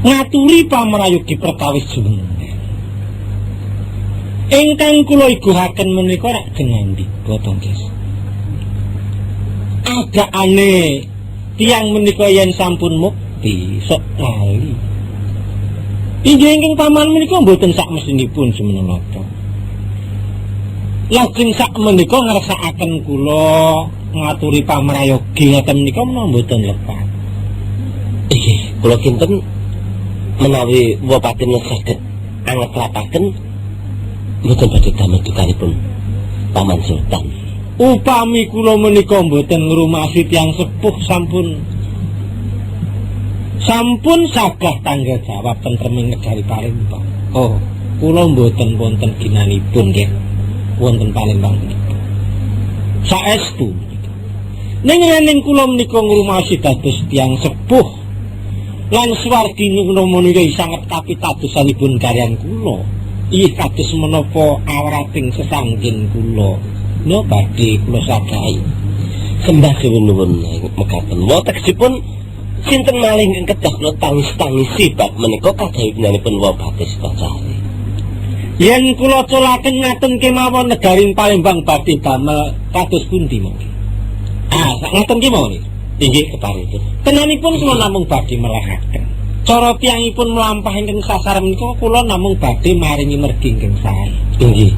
Ngaturi pamrayogi perkawis jumenengan. Ingkang kula iguhaken menika rak jengandika to, Guys. Agaane tiyang menika yen sampun mukti sok lali. Inggih ingkang paman menika mboten sak mestinipun jumenenata. Lajeng sak menika ngersakaken kula ngaturi pamrayogi ngoten menika menapa mboten lepat. Inggih, kula kinten menawi wapatine saged anget lapaken mboten badhe damel dukanipun Paman Sultan. Upami kula menika mboten ngrumasi tiyang sepuh sampun sampun sagah tanggal jawab tentreming negari Palembang. Oh, kula mboten wonten ginanipun nggih wonten Palembang menika. Saestu menika. Ning rening kula menika ngrumasi dados tiyang sepuh lan swargi menika sanget kapitadosanipun garyan kula. Ih kados menapa awrating sesanggen kula. No badhe kula sagahi. Sembah suwun mekaten. Wa tegesipun sinten malih ingkang kedah kula tangis-tangisi bab menika kadhawuhanipun Wapati Sitosari. Yen kula colaken ngaten kemawon negaring Palembang badhe damel kados pundi mangke? Ah, sak ngaten kemawon. Inggih keparipun. Tenanipun kula namung badhe melehaken. Cara tiyangipun mlampah ingkang sasar menika kula namung badhe maringi mergi ingkang sae. Inggih.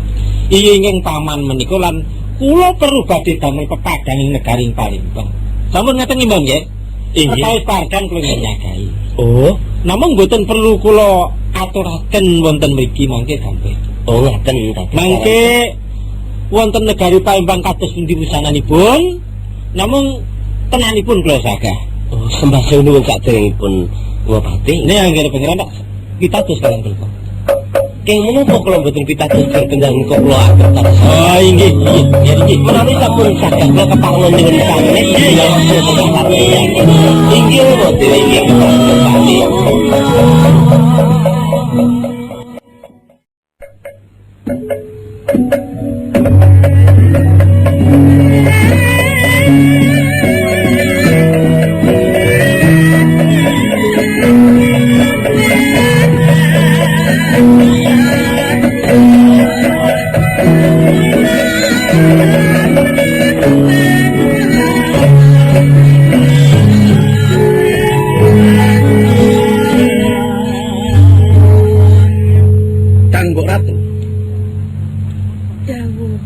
Iya ingkang paman menika lan kula perlu badhe damel pepadang ing negaring Palembang. Sampun ngaten nggih, nggih? Inggih. Perkawis pargan kula nyagahi. Oh, Namung mboten perlu kula aturaken wonten mriki mangke gampil. Oh ngaten dados. Mangke wonten negari Palembang kados pundi wusananipun, namung tenanipun kula sagah. Oh, sembah suwun saderengipun Wapati. Ini anggere pangeran tak pitados kalian kula. Keng menapa kula mboten pitados panjenengan kok kula atur terus. Oh inggih, inggih, nggih inggih. Menawi sampun saged kula kepareng nyuwun sanes. Inggih boten inggih kepareng. Kang Mbok Ratu, Dawuh.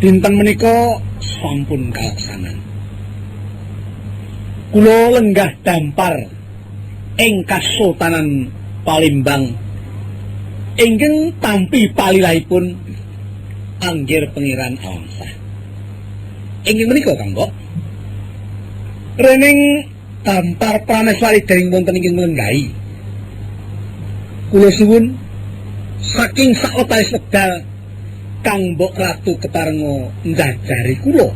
Dinten menika sampun kalaksanan. Kula lenggah dampar ing Kasultanan Palembang ingkang tampi palilahipun Anggir Pangeran Alamsah. Inggih menika Kang Mbok. Rening dampar prameswari dereng wonten ingkang nglenggahi. Kula suwun saking sawetawis wekdal Kang Mbok Ratu keparenga njajari kula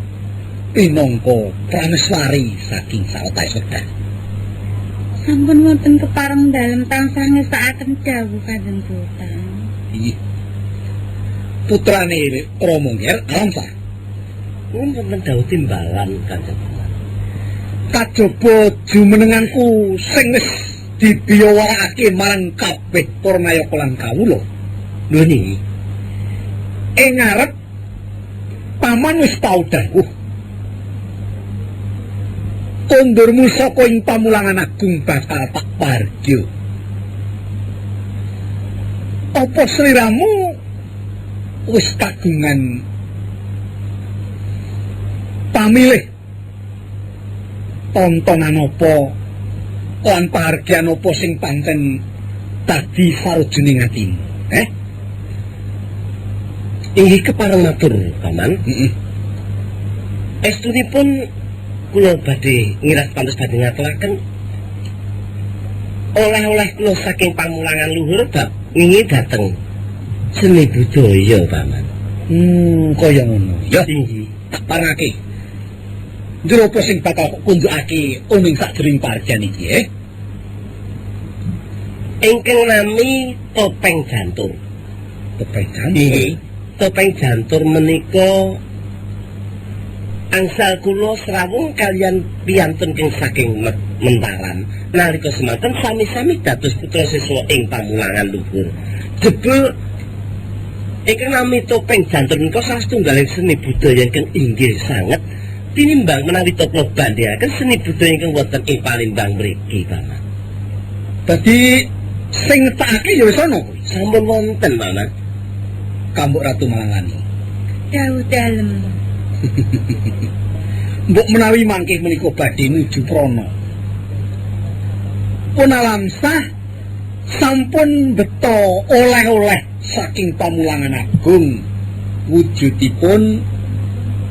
pinangka prameswari saking sawetawis wekdal. Sampun wonten kepareng dalem tansah ngesakaken dawuh Kanjeng Sultan. Inggih. Putrane Rama Ngger Alamsah. Kula wonten dawuh timbalan Kanjeng Paman. Kajaba jumenenganku sing wis dibiyawarakake marang kabeh para nayaka lan kawula. Lho niki, Ing ngarep paman wis tau dawuh. Kondurmu saka ing pamulangan agung bakal tak pargya. Apa sliramu wis kagungan pamilih tontonan apa lan pahargyan apa sing pancen dadi sarujuning atimu? Eh? Inggih kepareng matur Paman. Heeh. Estunipun kula badhe ngiras pantes badhe ngaturaken oleh-oleh kula saking pamulangan luhur bab ngingi dhateng seni budaya Paman. Kaya ngono. Ya, Inggih. Tak parengake. Njero apa sing bakal kok kundhukake oning sakjroning pahargyan iki, eh? Ingkang nami topeng jantur. Topeng jantur. Inggih. Topeng jantur menika Angsal kula srawung kaliyan piyantun ing saking Mentaran nalika semanten sami-sami dados putra siswa ing pamulangan luhur. Jebul ingkang nami topeng jantur menika salah setunggaling seni budaya ingkang inggil sanget tinimbang menawi kula bandingaken seni budaya ingkang wonten ing Palembang mriki, Paman. Dadi sing ngetakake ya wis ana kuwi. Sampun wonten, Paman. Kambuk Ratu Malangani. Dawuh dalem. Mbok menawi mangke menika badhe nuju prana. Pun alamsah sampun beto oleh-oleh saking pamulangan agung wujudipun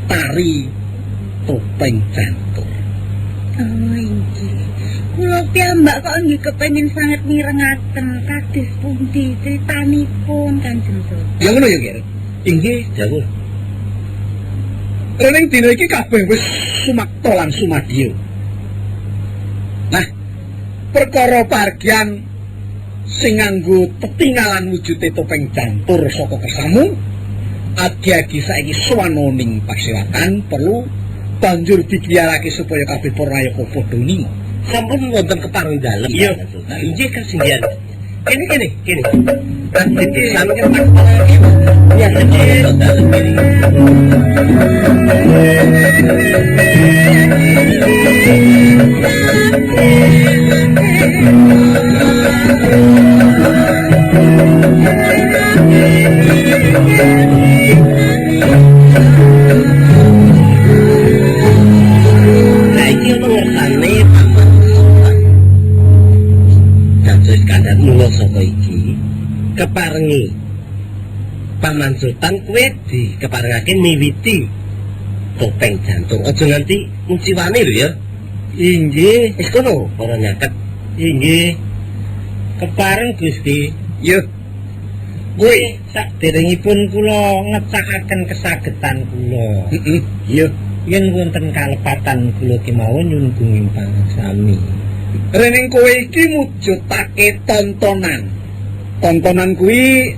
tari topeng jantur. Oh inggih. Kula piyambak kok nggih kepengin sanget mirengaken kados pundi critanipun Kanjeng Sultan. Ya ngono ya, Ger. Inggih, dawuh. Rening dina iki kabeh wis sumakta lan sumadya. Nah, perkara pahargyan sing nganggo tetinggalan wujude topeng jantur saka kersamu, agi-agi saiki sowan ning pasewatan perlu banjur digiyarake supaya kabeh para nayaka padha uninga. Sampun wonten kepareng dalem. Iya. Sultan. Inggih kasinggihan. Kene kene kene. Nggih, sami kan ya, dalem kene. Nah, iki ono ngersane Paman Sultan. Dados kandhane mula saka iki keparengi Paman Sultan kowe dikeparengake miwiti topeng jantung. Aja nganti nguciwane lho ya. Inggih, Wis kono para nyaket. inggih. Kepareng Gusti. Ya, Kowe saderengipun kula ngecakaken kesagetan kula. heeh, iya. Yen wonten kalepatan kula kemawon nyuwun gunging pangaksami. Rening kowe iki mujudake tontonan. Tontonan kuwi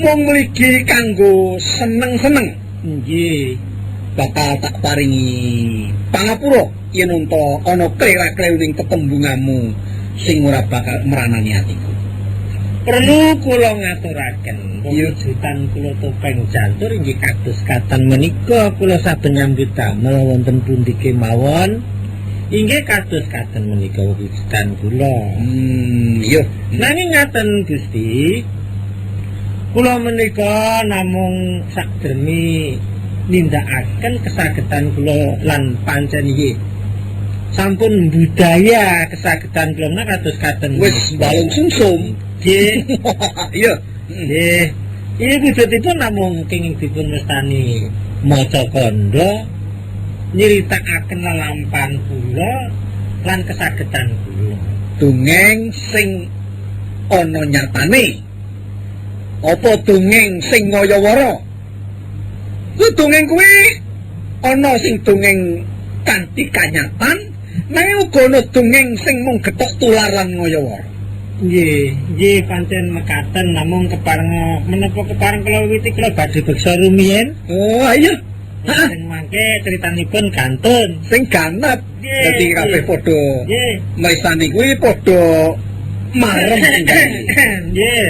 mung mligi kanggo seneng-seneng. Inggih. Bakal tak paringi pangapura yen unta ana klera-kleru ning tetembunganmu sing ora bakal meranani atiku. Perlu kula ngaturaken Iya. wujudan kula topeng jantur inggih kados katen menika kula saben nyambut damel wonten pundi kemawon inggih kados katen menika wujudan kula. Iya. Nanging ngaten Gusti, kula menika namung sakdermi nindakaken kesagetan kula lan pancen inggih sampun budaya kesagetan kula menika kados katen Wis balung sumsum. Nggih. Iya. Nggih. Iki wujudipun namung kenging dipun wastani maca kandha nyritakaken lelampahan kula lan kesagetan kula. Dongeng sing ana nyatane. Apa dongeng sing ngayawara? Ku dongeng kuwi ana sing dongeng kanthi kanyatan, nanging uga ana dongeng sing mung gethok tular lan ngayawara. Nggih, nggih pancen mekaten namung kepareng menapa kepareng kula wiwiti kula badhe beksa rumiyin. Oh, iya. Heeh. Sing mangke critanipun gantun. Sing ganep. Nggih, Dadi kabeh padha Nggih. mrisani kuwi padha marem enggane. Nggih.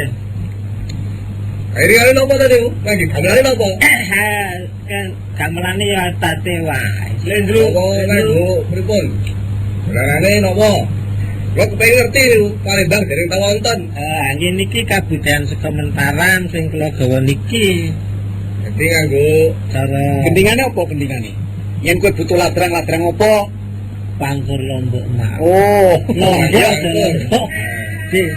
Airi kali napa tadi? Lagi gamelane napa? Kan gamelane ya tate wae. Lendru, Napa pripun? Gamelane napa? Kula kepengin ngerti niku, Palembang dereng tau wonten. Nggih niki kabudayan saka Mentaram sing kula gawa niki. Dadi nganggo Cara Gendingane apa gendingane? Yen kowe butuh ladrang-ladrang apa? pangkur lombok mak. Oh, Lombok iya, lombok. Nggih.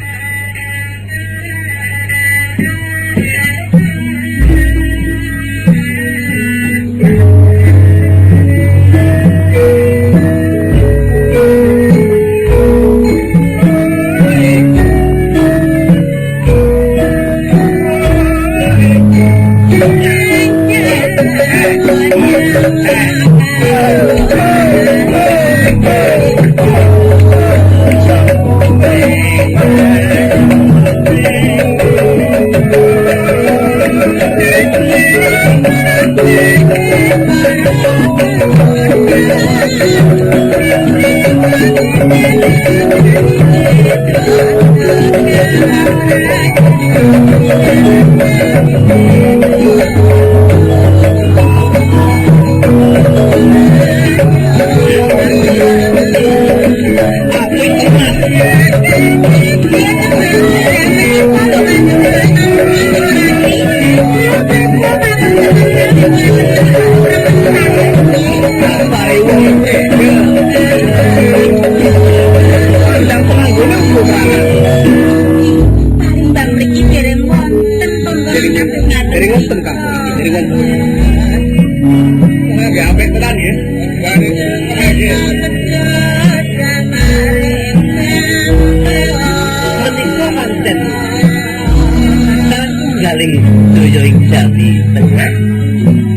Palembang mriki dereng wonten tontonan kados ngaten. Dereng wonten kampung iki, dereng wonten. Wong nggih apik tenan nggih. Menika pancen satunggaling daya ing Jawi Tengah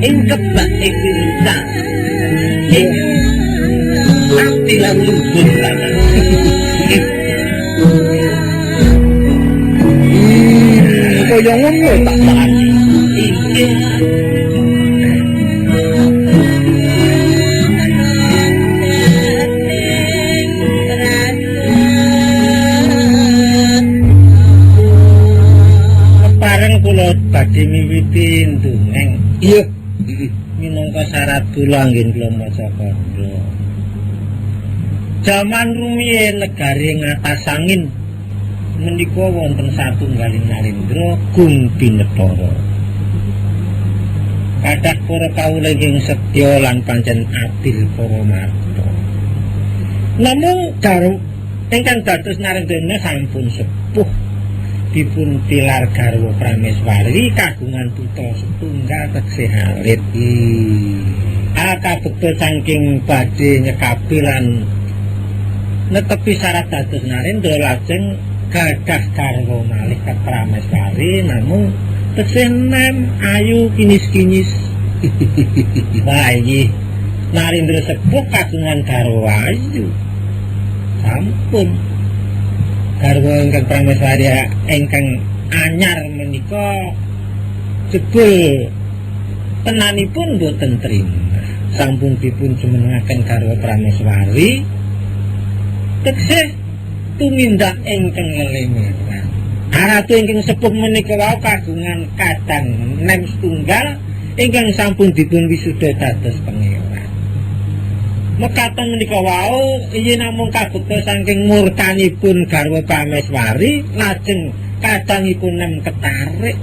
ing kebak ing wirusa ing ati lan luhur lanang. Kaya ngono tak parani. Inggih. Kepareng kula badhe miwiti ndongeng. Iya. Minangka syarat kula anggen kula maca kandha. Jaman rumiyin negari ngatas angin menika wonten satunggaling narendra Gung Binetara. Kathah para kawula ingkang setya lan pancen adil para marta. Namung daru ingkang dados narendra sampun sepuh dipun tilar garwa Prameswari kagungan putra setunggal teksih alit. Akabekta saking badhe nyekapi lan netepi syarat dados narendra lajeng gadah garwa malih ka Prameswari namung tesih nem ayu kinis-kinis. Wah iki narendra sepuh kagungan garwa ayu. Sampun garwa ingkang Prameswari ingkang anyar menika jebul tenanipun boten trima. Sampun dipun jumenengaken garwa Prameswari teksih tumindak ingkang lelemeran. Ratu ingkang sepuh menika wau kagungan kadang nem setunggal ingkang sampun dipun wisuda dados pangeran. Mekaten menika wau yen namung kabekta saking murkanipun garwa Prameswari lajeng kadangipun nem ketarik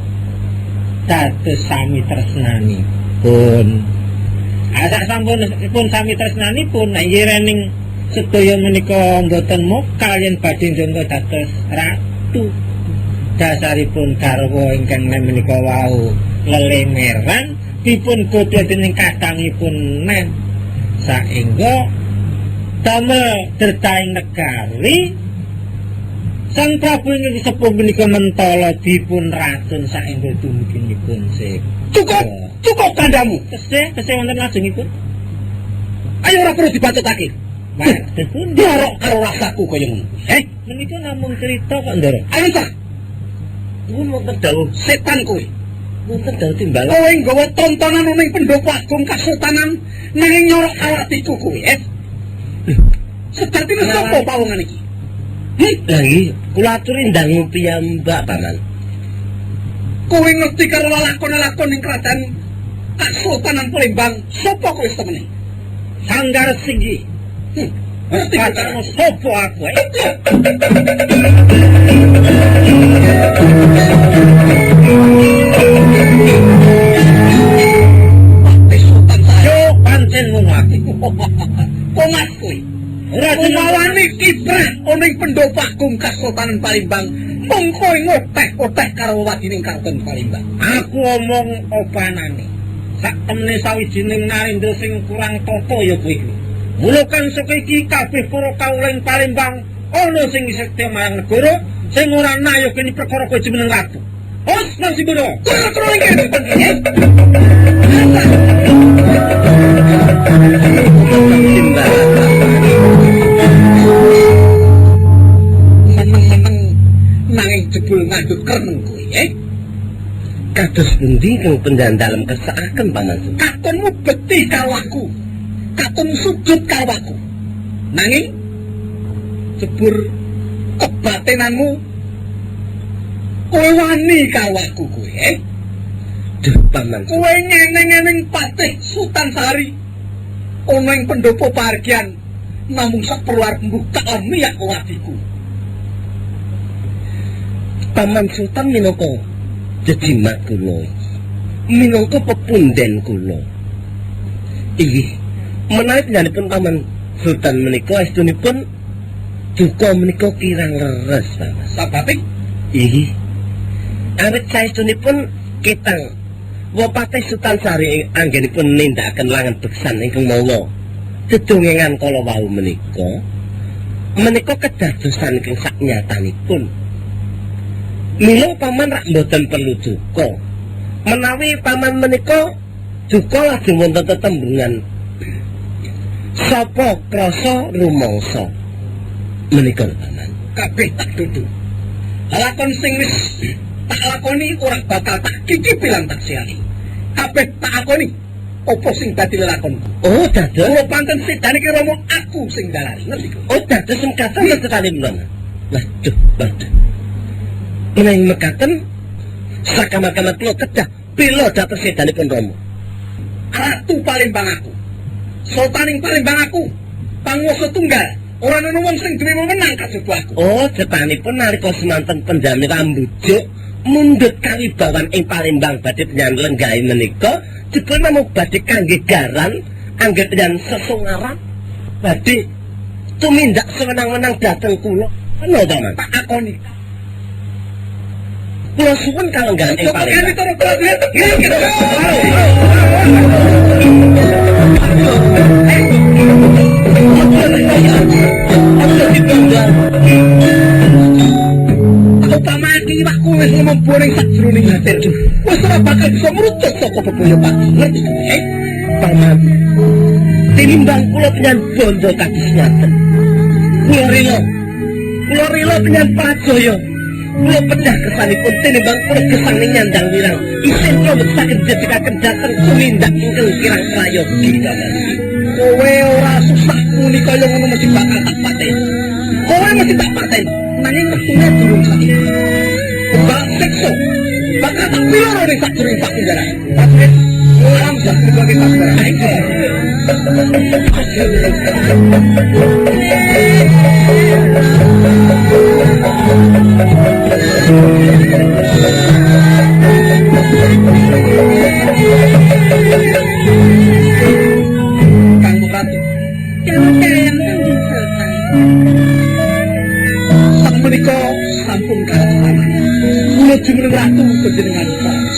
dados sami tresnanipun. Sak sampunipun sami tresnanipun nek yerening sedaya menika mboten mokal yen badhe njangka dados ratu. Dasaripun garwa ingkang nem menika wau lelemeran dipun godha dening kadangipun nem. Saengga damel dertaing negari Sang Prabu ingkang sepuh menika mentala dipun racun saengga dumuginipun seda. Cukup, cukup kandamu. Tesih, tesih wonten lajengipun. Ayo ora perlu dibacotake. Waduh, pundi Ndorok karo rasaku kaya ngono. Menika namung crita kok, Ndara. Ayo cah, Nuwun wonten dawuh, setan kowe. Wonten dawuh timbalan. Kowe nggawa tontonan ning pendopo agung kasultanan nanging nyorok karo atiku kowe, eh? Sejatine sapa pawongan iki? Lah nggih, kula aturi ndangu piyambak, Paman. Kowe ngerti karo lalakon-lalakon ning kerajaan Kasultanan Palembang, sapa kowe temene? Sanggar Singgi. Ngerti Pacarmu sapa aku? Pati Sultan saya. Yo pancen ngono aku. Kongas kowe. Ora Umawane kiprah ana ing pendopo agung Kasultanan Palembang, mung kowe ngoteh-oteh karo wadining Kraton Palembang. Aku omong opanane. Sak temene sawijining narendra sing kurang tata ya kowe iki. Mula kang saka iki kabeh para kawula ing Palembang ana sing setya marang negara sing ora nayogeni perkara kowe jumeneng ratu. Os nang Siboro. Kula kula iki. Timbalan. Meneng-meneng nanging jebul ngandut kreneng kowe, eh? Kados pundi ingkang pendandalem kersakaken Paman? Katonmu betih karo aku. Katon sujud karo aku. Nanging Jebur kebatinanmu kowe wani karo aku kowe, eh? Duh, Paman. Kowe ngeneng-eneng Patih Sultan Sari ana ing pendopo pahargyan namung sak perlu arep mbukak lan miyak wadiku. Paman Sultan minangka jejimat kula. Minangka pepunden kula. Inggih, menawi panjenenganipun Paman Sultan menika estunipun duka menika kirang leres, Paman. Sababe Inggih. Awit saestunipun ketang Wapatih Sultan Sari anggenipun nindakaken langen beksan ingkang mawa dedongengan kala wau menika menika kedadosan ingkang saknyatanipun. Mila paman rak mboten perlu duka. Menawi paman menika duka lajeng wonten tetembungan sapa krasa rumangsa menika lho, Paman. Kabeh tak dudu. Lakon sing wis tak lakoni ora bakal tak kicipi lan tak siali. Kabeh tak akoni apa sing dadi lelakonku. Oh, dados. Kula pancen sedane ki Rama aku sing dalari. Ngerti kowe? Oh, dados mekaten sekali menawa. Waduh, waduh. Menawi mekaten sakamakaman kula kedah bela dhateng sedanipun Rama. Ratu Palembang aku. Sultaning Palembang aku. Panguwasa tunggal. Ora ana wong sing duwe wewenang kajaba aku. Oh, jepanipun nalika semanten penjami rambujuk mundhut kawibawan ing Palembang badhe panjenengan lenggahi menika jebul namung badhe kangge garan angge panjenengan sesungaran badhe tumindak sewenang-wenang dhateng kula. Menopo, Paman? Tak akoni. Kula suwun kalenggahan ing Kok kene Palembang. turu prajurit? Upama iki iwakku wis lumempu ning sajroning hatir. Wis ora bakal bisa mrucut saka bebaya pati. Ngerti kowe? Eh? Paman, tinimbang kula penyan bondo kados ngaten. Kula rela. Kula rela penyan prajaya. Kula pedah kesanipun tinimbang kula gesang ning nyandang wirang. Isin kula saged jejekaken dhateng tumindak ingkang kirang prayogi, Paman. Kowe ora susah muni kaya ngono mesti bakal tak pateni. Kowe mesti tak pateni. Nanging wektune durung saiki. Bak siksa. Bakal tak piloro ning sajroning pakunjaran. Prajurit, ora usah mlebu pakunjaran. Kang Ratu, Dawa dalem Kanjeng Sultan. sak menika sampun karepaman. Kula jumeneng ratu panjenengan Prabu.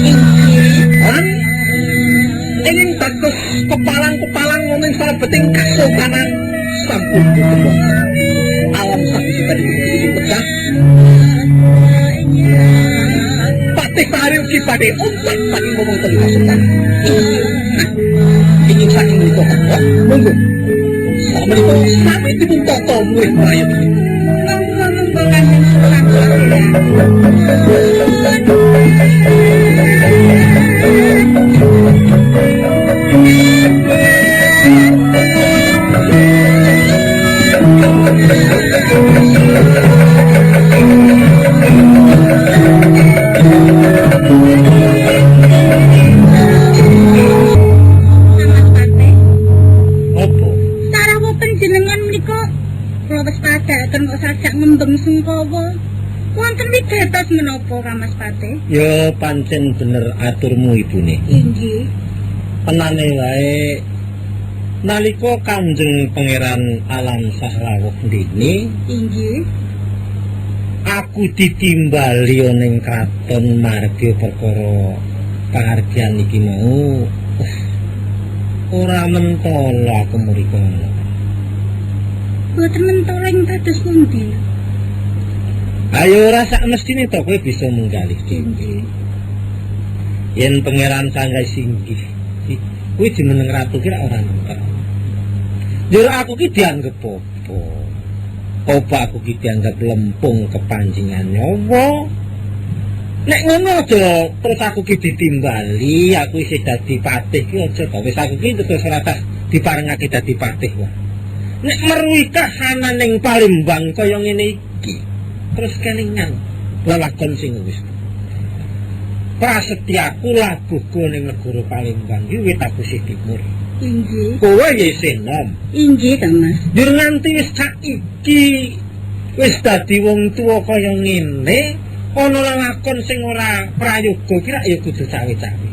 Inggih. Lan ingin dados kepalang-kepalang wonten ing salebeting kasultanan sampun boten wonten. Alam sampun dipun pecah. Patih Sari ugi badhe untak saking wewengkon kasultanan. Nah, ingin saking menika monggo. Monggo. Sak menika sami dipun tata murid prayogi. Monggo monggo Kanjeng Sultan. Mas Patih. Opo? Sarawa panjenengan menika kula wis padhaken kok sajak ngembeng sungkawa. Wonten wigatos menapa Kang Mas Patih? Ya pancen bener aturmu ibune. Inggih. Penane wae nalika Kanjeng Pangeran Alam Sah rawuh ndene Inggih. aku ditimbali ning kraton marga perkara pahargyan iki mau. Wah, ora mentolo aku mriko. Mboten mentolo ing kados pundi? Ayo ora sak mestine to kowe bisa menggalih dhewe. Inggih. Yen Pangeran Sangga Singgih kuwi jumeneng ratu ki ora mentolo. Njur aku ki dianggep apa? Apa aku ki dianggap lempung kepancingan nyawa? Nek ngono aja terus aku ki ditimbali, aku isih dadi patih ki aja to. Wis aku ki terus ora tak diparengake dadi patih wae. Nek meruhi kahanan ning Palembang kaya ngene iki, terus kelingan lelakon sing wis. Prasetyaku labuhku ning negara Palembang iki wit aku sih timur. Inggih. Kowe ya isih nom. Inggih, Kang Mas. Njur nganti wis saiki wis dadi wong tuwa kaya ngene, ana lelakon sing ora prayoga ki rak ya kudu cawe-cawe.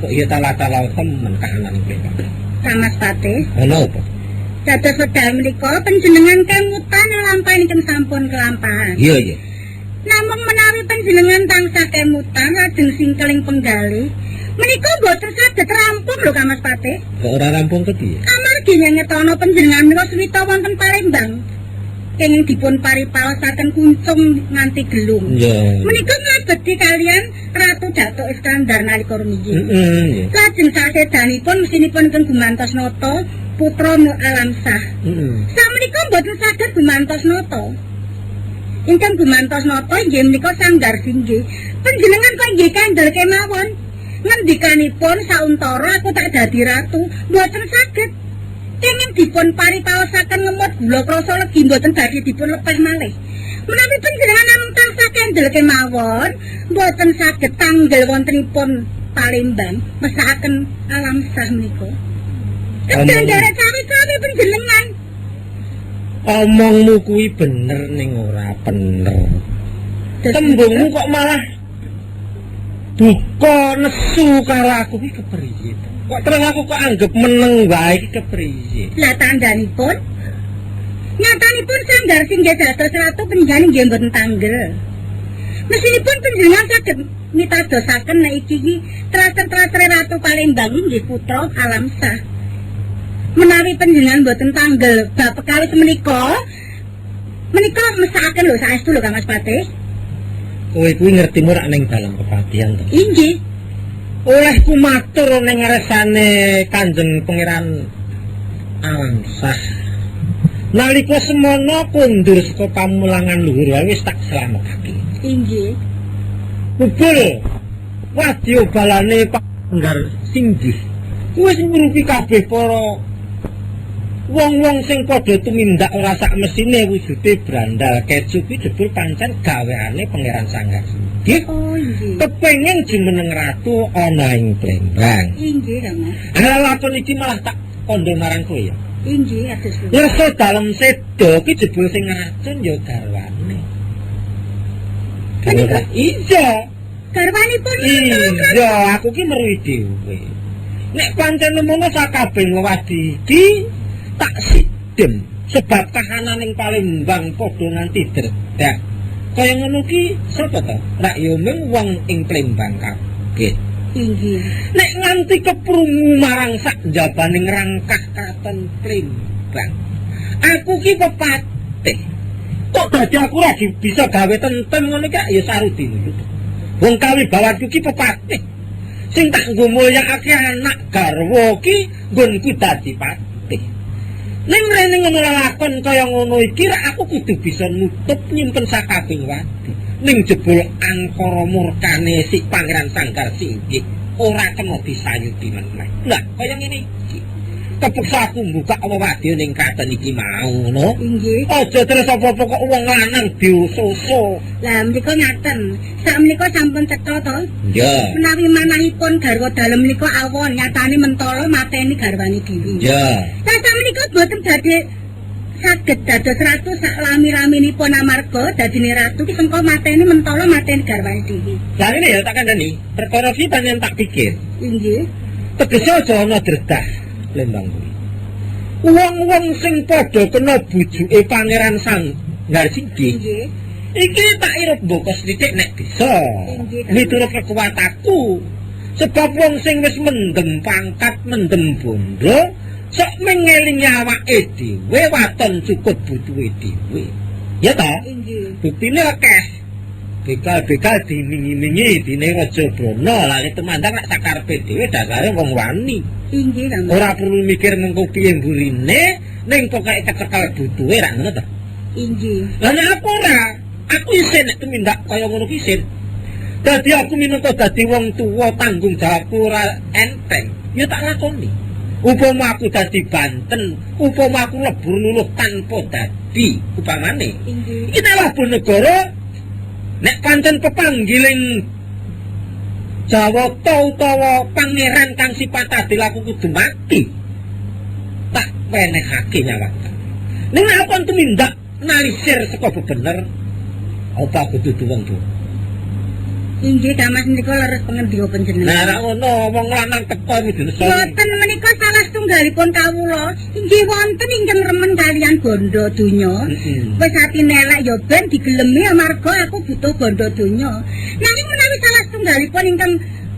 Kok ya tala-tala temen kahanan ing Palembang. Kang Mas Patih. Ana apa? Dados wekdal menika panjenengan kemutan lampahan ingkang sampun kelampahan. Iya, iya. Namung menawi panjenengan tansah kemutan lajeng singkeling penggalih, menika mboten saged rampung lho Kang Mas Patih. Kok ora rampung kepiye? Amargi nyetana panjenengan menika suwita wonten Palembang. Kenging dipun paripaosaken kuncung nganti gelung. Iya. Menika mlebeti kalian Ratu Datuk Iskandar nalika rumiyin. Heeh, iya. Lajeng sasedanipun mesinipun ingkang gumantos nata putra Nur Alamsah. Heeh. Samenika mboten saged gumantos nata. Ingkang gumantos nata inggih menika Sanggar Singgih. Panjenengan kok inggih kandel kemawon. Ngendikanipun sauntara aku tak dadi ratu, mboten saged. Kenging dipun paripaosaken ngemut gula krasa legi mboten badhe dipun lepeh malih. Menawi panjenengan namung tansah kendel kemawon, mboten saged tanggel wontenipun Palembang mesakaken alam sah menika. Kedah nderek cawe-cawe panjenengan. Omongmu kuwi bener ning ora bener. Tembungmu kok malah duka nesu karo aku iki kepriye to? Kok terus aku kok anggap meneng wae iki kepriye? Lah tandhanipun nyatanipun Sanggar Singgih dados ratu panjenengan nggih mboten tanggel. Mesinipun panjenengan saged mitadosaken nek iki iki traser-trasere Ratu Palembang inggih putra Alamsah. Menawi panjenengan mboten tanggel bab perkawis menika, menika mesakaken lho saestu lho Kang Mas Patih. Kowe kuwi ngerti ora ning dalam kepatihan to? Inggih. Olehku matur ning ngarsane Kanjeng Pangeran Alamsah. Nalika semono kondur saka pamulangan luhur wae wis tak slametake. Inggih. Kubur wadya balane Panggar Singgih. Kuwi wis ngrupi kabeh para wong-wong sing padha tumindak ora sak mesine wujude brandal keju kuwi jebul pancen gaweane Pangeran Sanggar Singgih. Oh inggih. Kepengin jumeneng ratu ana ing Plembang. Inggih Kang Mas. Lah lakon iki malah tak kandha marang kowe ya. Inggih kados pundi? Ngersa dalem seda ki jebul sing ngracun ya garwane. Menika? Iya. Garwanipun Iya, aku ki meruhi dhewe. Nek pancen nemono sakabeh wewadi iki tak sidem sebab kahanan ing Palembang padha nganti dredak. Kaya ngono ki sapa to? Rak ya mung wong ing Palembang kabeh. Inggih. Nek nganti keprungu marang sak njabaning rangkah kraton Plimbang. Aku ki pepatih. Kok dadi aku ora bisa gawe tentem ngono ki ya sarudine. Wong kawibawanku ki pepatih. Sing tak nggo mulyakake anak garwa ki nggonku dadi patih. Ning rene ngono lelakon kaya ngono iki rak aku kudu bisa nutup nyimpen sakabeh wadi. Ning jebul angkara murkane si Pangeran Sanggar Singgih ora kena disayuti meneh. Lah kaya ngene iki. Kepeksa aku mbuka wewadya ning kraton iki mau ngono. Inggih. Aja terus apa-apa kok wong lanang diususu. Lah menika ngaten. Sak menika sampun cetha to. Iya. Menawi manahipun garwa dalem menika awon nyatane mentala mateni garwane dhewe. Iya. Lah sak menika boten badhe saged dados ratu sak lami-laminipun amarga dadine ratu ki sengko mateni mentala mateni garwane dhewe. Lah ngene ya tak kandhani, perkara iki pancen tak pikir. Inggih. Tegese aja ana dredah Lembang kuwi. Wong-wong sing padha kena bujuke Pangeran Sanggar Singgih Inggih. iki tak irep mboko sithik nek bisa. Inggih. Miturut kekuatanku. Sebab wong sing wis mendem pangkat, mendem bondo, sok mengelingi awake dhewe waton cukup butuhe dhewe. Ya ta? Inggih. Buktine akeh. Bekal-bekal dimingi-mingi dine Raja Brana, lha tumandang lak sakarepe dhewe dasare wong wani. Inggih, Kang. Ora perlu mikir mengko piye mburine, ning pokoke kecekel butuhe ra ngono ta. Inggih. Lah nek aku ora, aku isin nek tumindak kaya ngono ki isin. Dadi aku minangka dadi wong tuwa tanggung jawabku ora enteng, ya tak lakoni. Upama aku dadi Banten, upama aku lebur luluh tanpa dadi upamane. Inggih. Iki nek labuh negara nek pancen pepanggiling Jawata utawa pangeran kang sifat adil aku kudu mati. Tak wenehake nyawa. Ning nek aku kon tumindak nalisir saka bebener, apa aku dudu wong tuwa? Inggih Kamas menika leres pengendika panjenengan. Lah ora ngono, wong lanang teko kudu nesoni. Boten menika salah setunggalipun kawula. Inggih wonten ingkang remen kalian bondo donya. Wis atine elek ya ben digelemi amarga aku butuh bondo donya. Nanging menawi salah setunggalipun ingkang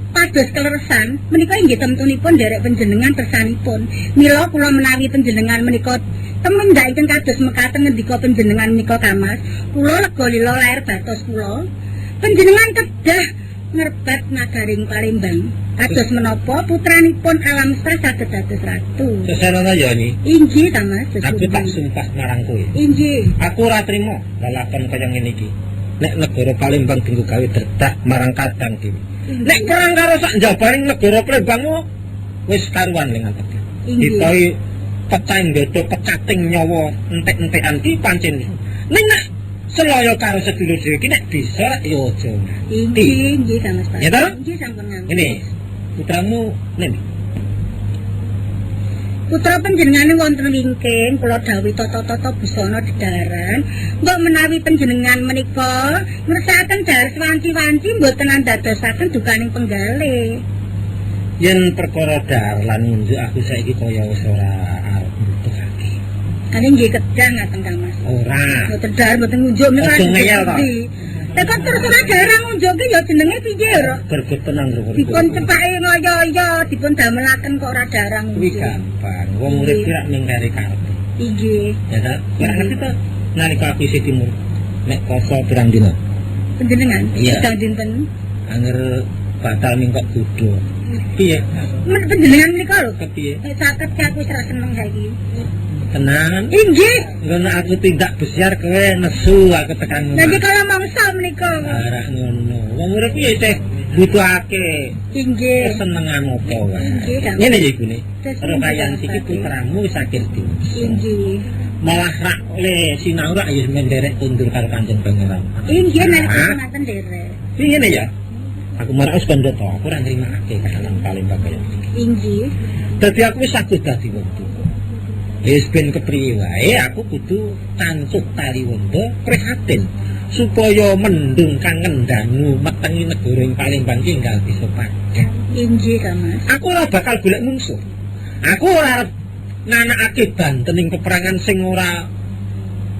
pados keleresan menika inggih temtunipun nderek panjenengan kersanipun. Mila kula menawi panjenengan menika temendak ingkang kados mekaten ngendika panjenengan menika Kamas, kula lega lila lair batos kula. Panjenengan kedah ngrebat nagaring Palembang. Kados menapa putranipun Alam Sah saged dados ratu. Sesenana ya Nyi. Inggih ta Mas. Aku tak sumpah marang kowe. Inggih. Aku ora trimo lelakon kaya ngene iki. Nek negara Palembang dienggo gawe dredah marang kadang dhewe. Nek perang karo sak njabaning negara Palembang wis karuan ning antep. Inggih. Ditoi pecahing dada pecating nyawa entek-entekan ki pancen. Ning nek selaya karo sedulur dhewe iki nek bisa ya aja. Inggih, inggih ta Mas. Ya ta? Inggih sampun ngantos. Ngene, putramu nek Putra panjenengane wonten wingking kula dawuhi tata-tata busana dedharan. Mbok menawi panjenengan menika ngersakaken dhahar swanci-wanci mboten andadosaken dukaning penggalih. Yen perkara dhahar lan ngunjuk aku saiki kaya wis ora arep mbutuhake. Kali nggih kedah ngaten Kang Mas. Ora. Mboten dhahar mboten ngunjuk menika. Aja ngeyel to. Lah kok terus ora dhahar ngunjuk ki ya jenenge piye ora? Greget tenan lho. Dipun cepake ngoyo-oyo, dipun damelaken kok ora dhahar Kuwi ngunjuk. gampang. Wong urip ki rak mung kari karepe. Inggih. Ya ta? Ora ngerti to nalika aku isih timur. Nek poso pirang dina? Panjenengan Iya. sedang dinten. Anger batal mingkok kudu. Piye? Men panjenengan menika lho. Kepiye? Nek saged ki aku wis ora seneng saiki. Tenan. Inggih. Ngono aku tindak besiar kowe nesu aku tekan Lah omah. iki kala mangsa menika. Ora ngono. Wong urip ki ya isih butuhake Inggih. kesenengan apa wae. Inggih, Kang. Ngene ya ibune. Terus Rokayan pundi, iki Pak? putramu wis akhir dewasa. Inggih. Malah rak le sinau rak ya menderek kundur karo Kanjeng Pangeran. Inggih nalika Ah. semanten derek. Iki ngene ya. Aku marah wis kandha to, aku ora nrimakake kahanan Palembang kaya iki. Inggih. Dadi aku wis saguh dadi wong tuwa. Wis ben kepriye wae aku kudu tancuh tali wanda prihatin supaya mendung kang ngendangu metengi negara ing Palembang ki enggal bisa padhang. Inggih Kang Mas. Aku ora bakal golek mungsuh. Aku ora arep nanakake banten ing peperangan sing ora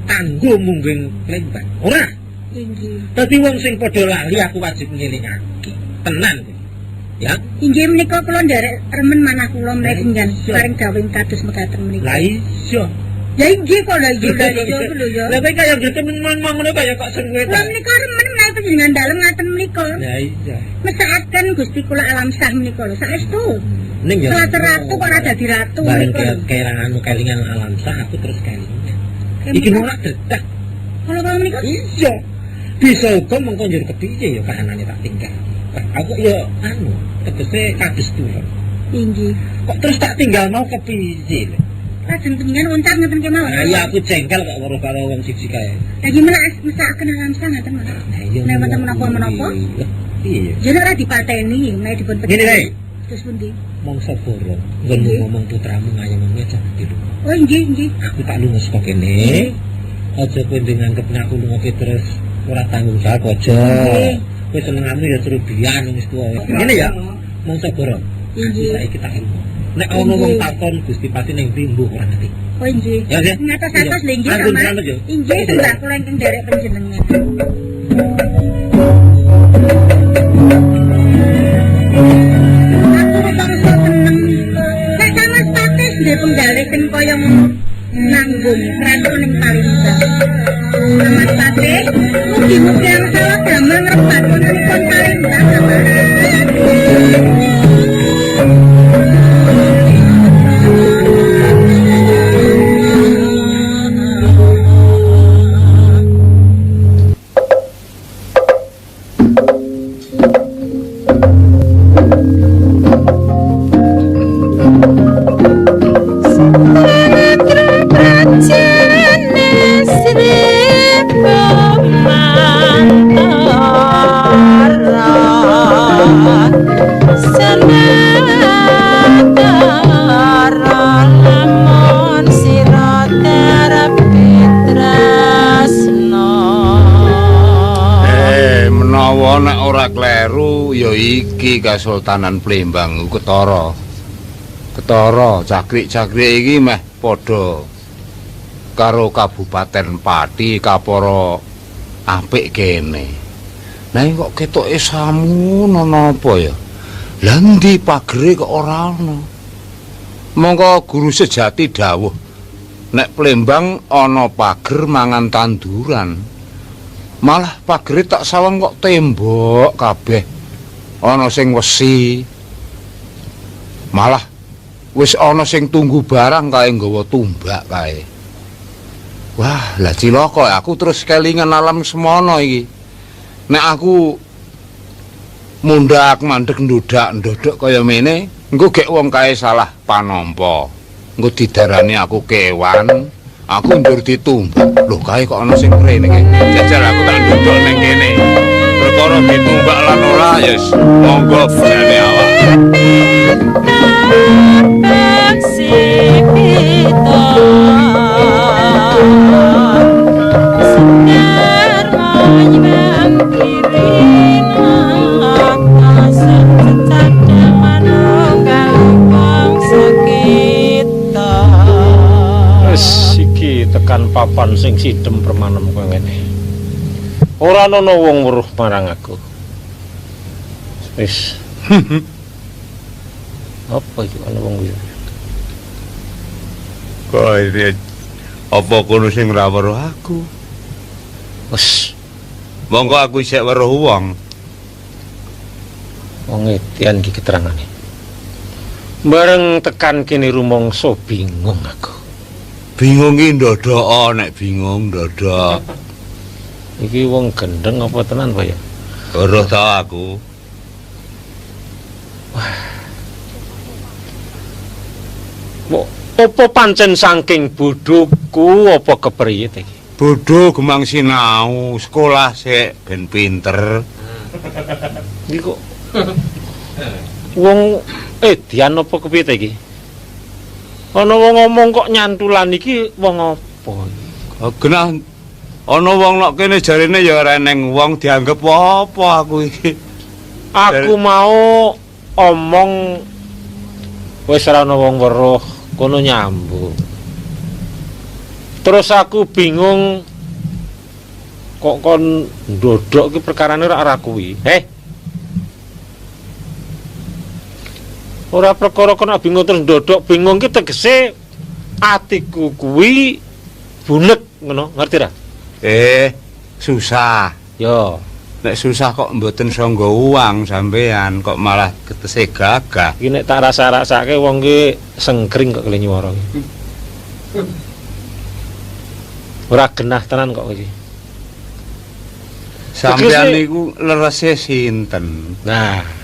kanggo mungguing Palembang. Ora. Inggih. Dadi wong sing padha lali aku wajib ngelingake. Tenan kuwi. Ya. Inggih menika kula nderek remen manah kula menawi pinggan Iya. paring dawuh kados mekaten menika. Lah iya. Ya inggih kok lha iya lha iya ku lho ya. Lah kowe kaya gitu ngomong ngono kaya kok seneng Kula menika remen menawi panjenengan dalem ngaten menika. Lah iya. Mesakaken Gusti kula alam sah menika lho saestu. Ning ya. Selatan ratu kok ora dadi ratu Bareng menika lho. kelangan anu kelingan alam sah aku terus kelingan. Iki ora dedak. Kalau kula menika Iya. Bisa uga mengko njur kepiye ya kahanane tak tinggal. Wah, aku ya anu tegese kados tuwa. inggih. Kok terus tak tinggal mau kepiye lho? Lajeng panjenengan uncat ngeten kemawon. Nah, iya aku jengkel kok weruh karo wong siji kae. Lah gimana mesakaken alam sah ngaten mawon. Lah iya. Nek wonten menapa-menapa? Iya. Jeneng ora dipateni menawi dipun Ngene wae. Terus pundi? Mongso borong, nggonmu Nggih. ngomong putramu ngayem-ngayem aja dulu. Oh inggih inggih. Aku tak lunga saka kene. Aja kowe ndek nganggep nek aku lunga ki terus ora tanggung jawab aja. Nggih. Kowe senenganmu ya trubian wis tuwa. Ngene ya. Mongso borong. Aku Inggih. saiki tak lunga. Nek ana wong Nggih. takon Gusti Pati ning ndi mbuh ora ngerti. Oh inggih. Ya, ya. Ngatos-atos lho inggih Ampun, Mas. selamat ya. Inggih sembah kula ingkang nderek panjenengan. Aku rumangsa seneng. Nek sama status ndek penggalih sing kaya ngono nanggung kraton ning Palembang. Mas Patih, mugi-mugi angsala damel ngrebat wontenipun Palembang. Mas. Mongko nek ora kleru ya iki Kasultanan Plembang ketara. Ketara cakrik-cakrik iki meh padha karo Kabupaten Pati kapara apik kene. Nah kok ketoke samono napa ya? Lah endi pagere kok ora ana? Mongko guru sejati dawuh nek Plembang ana pager mangan tanduran. Malah pagere tak sawang kok tembok kabeh. Ana sing wesi. Malah wis ana sing tunggu barang kae nggawa tumbak kae. Wah, lah cilaka aku terus kelingan alam semono iki. Nek aku mundak mandek ndodok kaya mene, engko gek wong kae salah panampa. Engko didarani aku kewan. Aku ndur ditumbak. Lho kae kok ana sing mrene iki. Jajal aku tak ndodok ning kene. Perkara ditumbak lan ora ya monggo bejane awak. Tekan papan sing sidem permanem koyo ngene. Ora ana wong weruh marang aku. Wis. Apa iki ana wong kuwi? Kok iki apa kono sing ora weruh aku? Wis. Monggo aku isih weruh wong. Wong edian iki keterangane. Bareng tekan kene rumangsa bingung aku. Bingung ki ndodok nek bingung ndodok. Iki wong gendeng apa tenan apa ya? Weruh ta aku. Wah. Mbok apa pancen saking bodhoku apa kepriye ta iki? Bodho gemang sinau, sekolah sik ben pinter. Iki kok wong edian apa kepiye ta iki? Ana wong ngomong kok nyantulan iki wong apa iki? Oh, genah ana wong nok kene jarene ya ora eneng wong dianggep apa aku iki. Aku mau omong wis ora ana wong weruh kono nyambung. Terus aku bingung kok kon ndodok iki perkarane ora kuwi. Heh. Ora perkara kono bingung terus ndodok bingung ki tegese atiku kuwi bunek ngono, ngerti ra? Susah. Yo, nek susah kok mboten sangga uang sampean kok malah ketese gagah. Iki nek tak rasa-rasake wong ki sengkring kok kele nyuwara ki. Ora genah tenan kok iki. Sampean niku lerese sinten? Nah.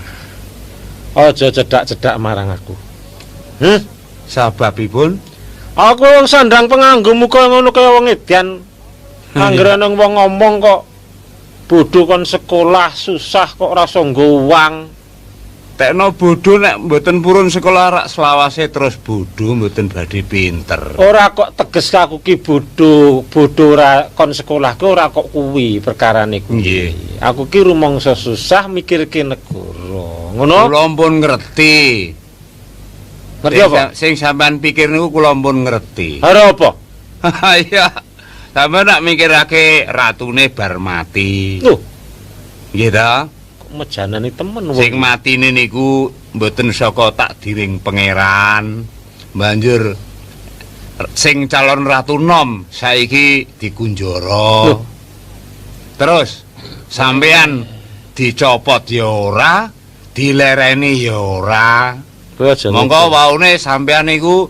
Aja cedak-cedak marang aku. Sababipun aku wong sandang penganggo muka ngono kaya wong edan. Anggere ana wong ngomong kok bodho kon sekolah susah kok ora sangga uang. Tekno bodho nek mboten purun sekolah rak selawase terus bodho mboten badhe pinter. Ora kok teges aku ki bodho, bodho ora kon sekolah ki ora kok kuwi perkarane kuwi. Nggih. Aku ki rumangsa susah mikirke negara. Ngono? Kula pun ngerti. Ngerti apa? Sing sampean pikir niku kula pun ngerti. Ora apa? Iya. Sampeyan nak mikirake ratune bar mati. Lho. Nggih ta? Kok mejanane temen wong. Sing matine niku mboten saka takdiring pangeran. Banjur sing calon ratu nom saiki dikunjara. Loh. Terus sampean dicopot ya ora, dilereni ya ora. Monggo waune sampean niku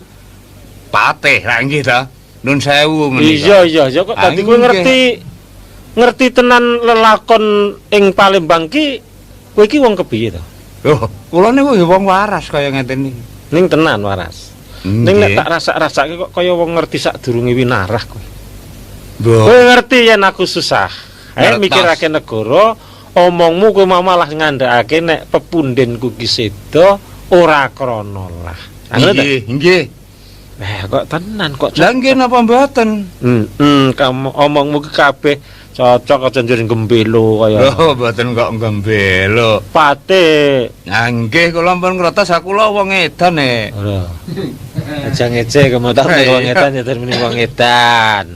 patih ra nggih ta? Nun sewu menika. Iya iya kok dadi kowe ngerti tenan lelakon ing Palembang ki kowe iki wong kepiye to? Loh, kula niku ya wong waras kaya ngeten iki. Ning tenan waras. Ning nek tak rasa-rasake kok kaya wong ngerti sadurunge winarah kowe. Kowe ngerti yen aku susah. Mikirake negara, omongmu kowe mau malah ngandhakake nek pepundenku ki seda ora krana lah. Nggih, nggih. Kok tenan kok. Lah nggih napa mboten? Kamu omongmu ki kabeh cocok aja njur gembelo kaya. Lho mboten kok gembelo. Pate. Nah nggih kula pun ngertos aku lho wong edan e. Ora. Aja ngece kamu tak muni wong edan ya muni wong edan.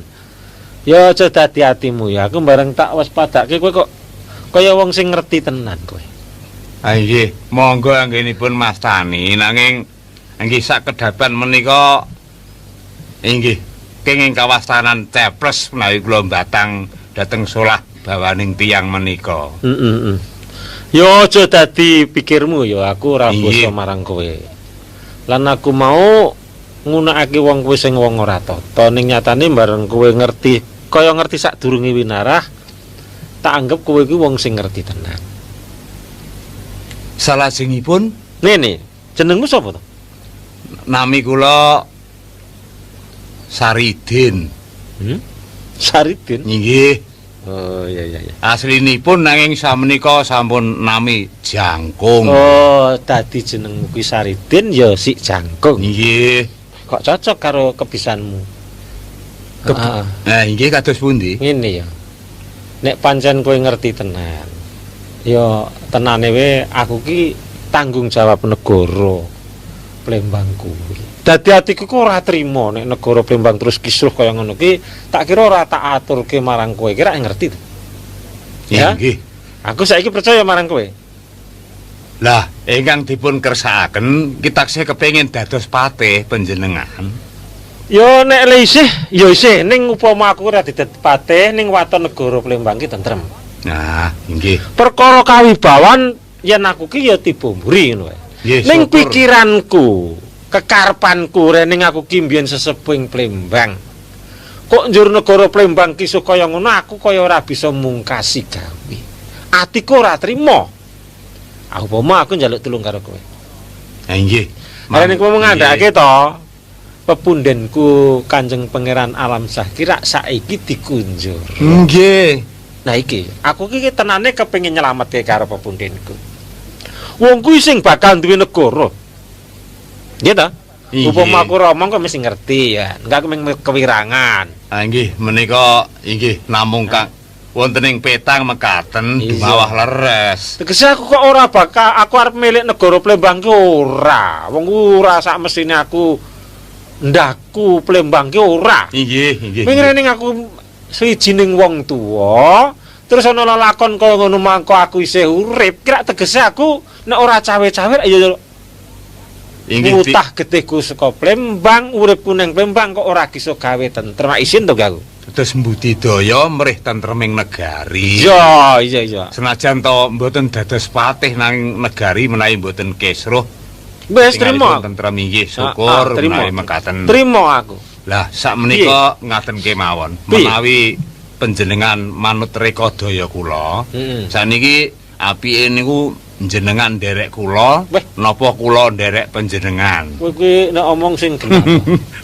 Ya aja dadi atimu ya. Aku bareng tak waspadake kowe kok kaya wong sing ngerti tenan kowe. Ah nggih, monggo anggenipun Mas Tani nanging nggih sakedhapan menika inggih kenging kawastanan ceples menawi kula mbatang dhateng solah bawaning tiyang menika. Ya aja dadi pikirmu ya aku ora basa marang kowe. Lan aku mau ngunakake wong kowe sing wong ora tata ning nyatane bareng kowe ngerti kaya ngerti sadurunge winarah tak anggap kowe kuwi wong sing ngerti tenan. Salajengipun ngene, jenengmu sapa to? Nami kula Saridin. Saridin? Nggih. Oh iya iya iya. Aslinipun nanging samenika sampun nami Jangkung. Oh, dadi jenengmu kuwi Saridin ya sik Jangkung. Nggih. Kok cocok karo kebisanmu? Nah, nggih kados pundi? Ngene ya. Nek pancen kowe ngerti tenan. Ya tenane we aku ki tanggung jawab negara Plembang kuwi. Dadi atiku ku ora trimo nek negara Plembang terus kisruh kaya ngono ki, tak kira ora tak aturke marang kowe. Kira ngerti to? Ya? Nggih. Aku saiki percaya marang kowe. Lah, ingkang dipun kersakaken ki taksih kepengin dados patih panjenengan. Ya nek le isih, ya isih ning upama aku ora dadi patih ning waton negara Plembang ki tentrem. Nah, nggih. Perkara kawibawan yen aku ki ya tiba mburi ngono wae. Ning pikiranku, kekarepanku rening aku ki mbiyen sesepuh ing Plembang. Kok njur negara Plembang ki kaya ngono aku kaya ora bisa mungkasi gawe. Atiku ora trima. Aku upama aku njaluk tulung karo kowe. Ha nggih. Rene kowe ngandhake to pepundenku Kanjeng Pangeran Alam Syah kira saiki dikunjur. Nggih. Nah iki, aku iki tenane kepengin nyelametke karo pepundenku. Wong kuwi sing bakal duwe negara. Nggih ta? Upama aku romong kok mesti ngerti ya. Enggak aku mung kewirangan. Ah nggih, menika inggih namung kang wonten ing petang mekaten bawah leres. Tegese aku kok ora bakal aku arep milik negara Plembang ki ora. Wong ora sak mesine aku ndahku Plembang ki ora. Inggih, inggih. Ming rene aku swijining wong tuwa, terus ana lelakon kaya ngono mangko aku isih urip, kira tegese aku nek ora cawe-cawe ya ngutah getihku saka Plembang, uripku nang Plembang kok ora iso gawe tentrem. Isin to aku. Terus mbudidaya mrih tentreming negari. Iya, iya, iya. Senajan to mboten dados patih nang negari menawi mboten kisruh. Wis trimo. Tentrem inggih, syukur menawi mekaten. Trimo aku. Lah sakmenika ngaten kemawon menawi panjenengan manut rekodaya kula. Saniki apike niku jenengan nderek kula, napa kula nderek panjenengan? Kowe kuwi nek omong sing genah.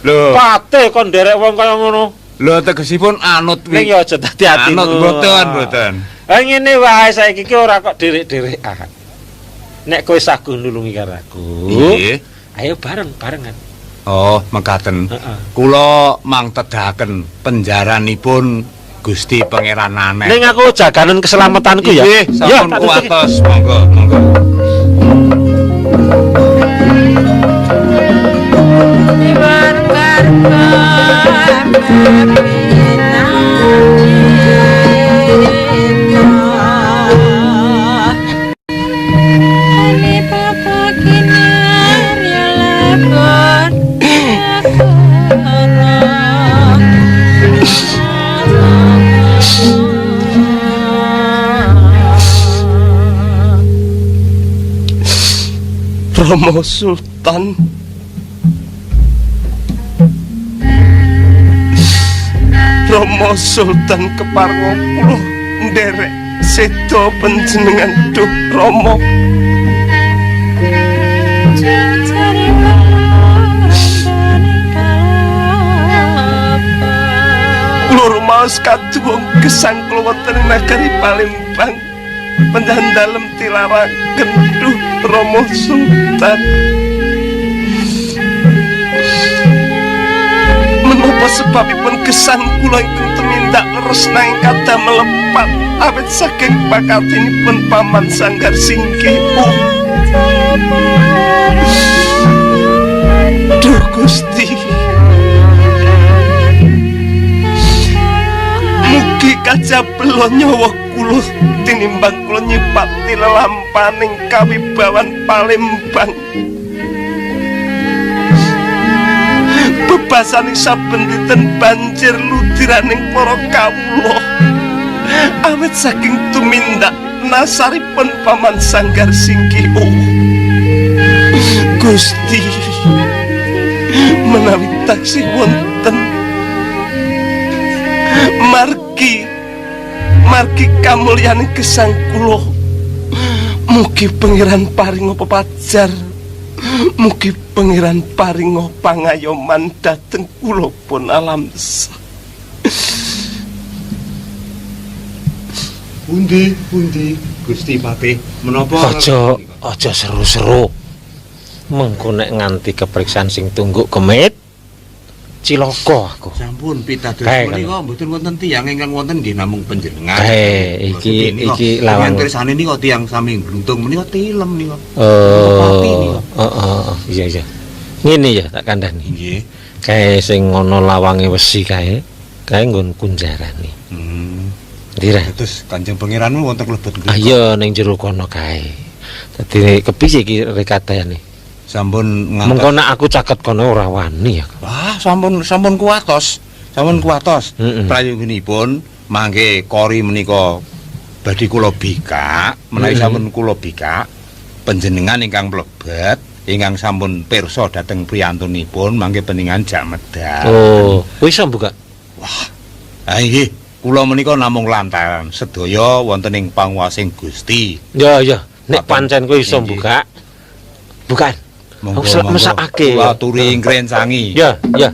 Lho, patih kon nderek wong kaya ngono. Lho tegesipun anut ning ya aja dadi atimu. Anut mboten, mboten. Ha ngene wae saiki ki ora kok derek-derekan. Nek kowe saguh nulungi karo aku. Nggih. Ayo bareng-barengan. Oh, mekaten. Kula mangtedaken penjaranipun Gusti Pangeran Aneh. Ning aku jaganen keselamatanku ya. Nggih, sampun kuwatos. Monggo, monggo. Romo Sultan, Romo Sultan keparwa kula nderek sedo panjenengan duh Romo. Kula rumaos kaduwung gesang kula wonten ing nagari Palembang. Panjenengan dalem tilaraken duh Romo Sultan. Menapa sebabipun gesang kula ingkang tumindak leres nanging kadah melepat awit saking pakatinipun Paman Sanggar Singgih. Duh Gusti, mugi kajabela nyawa kula tinimbang kula nyipati lelampaning kawibawan Palembang. Bebasaning saben dinten banjir ludiraning para kawula awit saking tumindak nasaripun Paman Sanggar Singgih. Gusti, menawi taksih wonten margi kamulyaning gesang kula, mugi Pangeran paringa pepajar, mugi Pangeran paringa pangayoman dhateng kula pun alam sah. Pundi pundi Gusti Patih menapa aja seru-seru. Mengko nek nganti kepriksan sing tungguk kemit cilaka aku. Sampun pitados menika mboten wonten tiyang ingkang wonten nggih namung panjenengan. Iki lawang tresane nika tiyang sami gluntung menika tilem nika. Oh, heeh, iya iya. Ngene ya tak kandhani. Nggih. Kae sing ana lawange wesi kae, kae nggon kunjarane. Ndira. Terus Kanjeng Pangeran wonten klebet mriku. Ah iya ning jero kono kae. Dadi kepiye iki rekatane? Sampun ngantos. Mengko nek aku caket kono ora wani aku. Wah, sampun kuwatos. Sampun kuwatos. Prayogipun mangke kori menika badhe kula bikak, menawi sampun kula bikak panjenengan ingkang mlebet, ingkang sampun pirsa dhateng priyantunipun mangke panjenengan jak medal. Oh, kuwi iso buka. Wah. Ha nggih, kula menika namung lantaran sedaya wonten ing panguwasing Gusti. Ya ya, nek pancen kuwi iso buka. Bukan. Monggo mesakake. Kula aturi ngrencangi. Ya, ya.